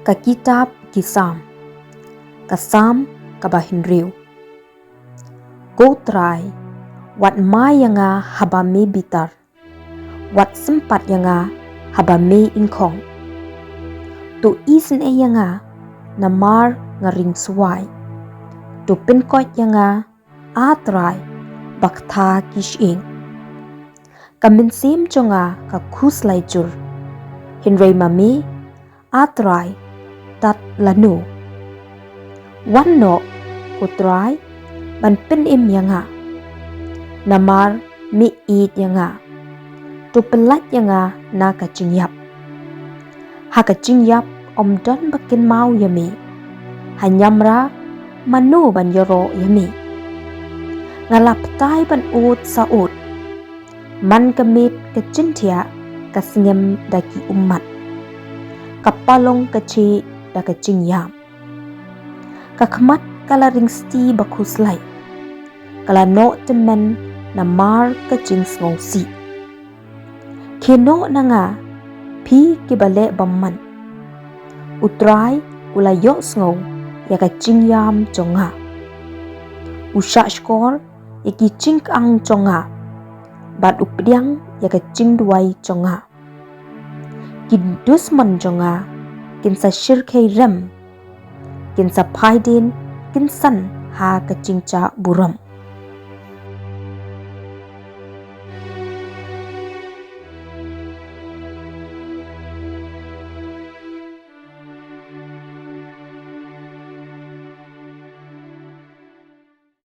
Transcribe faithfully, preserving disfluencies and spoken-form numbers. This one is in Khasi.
Ka kitab ki Salm. Ka Salm kaba hynriew. Ko Trai, wat mai ïa nga haba me bitar. Wat sympat ïa nga haba me ingkhong. To isynei ïa nga namar nga ring swai. To pynkoit ïa nga, A Trai, ba ktha ki shyieng. Ka mynsiem jong nga ka khuslai jur. Hynrei ma me, A Trai, tad lano? Wan noh, ko Trai, ban pynim ïa nga. Namar me ïeit ïa nga. To pyllait ïa nga na ka jingïap. Ha ka jingïap ym don ba kynmaw ïa me. Ha ñiamra mano ban ïaroh ïa me. Nga la pyntai ban ud sa ud. Man ka miet ka jynthiah, ka sngem da ki ummat. Ka palong ka jhieh da ka jingïam. Ka khmat ka la ring sti ba khuslai. Ka la noh tymmen namar ka jingsngewsih. Khie noh na nga, phi kiba leh bymman. U Trai u la ïohsngew ïa ka jingïam jong nga. U shahshkor ïa ki jingkang jong nga, bad u pdiang ïa ka jingduwai jong nga. Ki dusmon jong nga kin sa shyrkhei rem. Kin sa phai dien, kin san ha ka jingjah burom.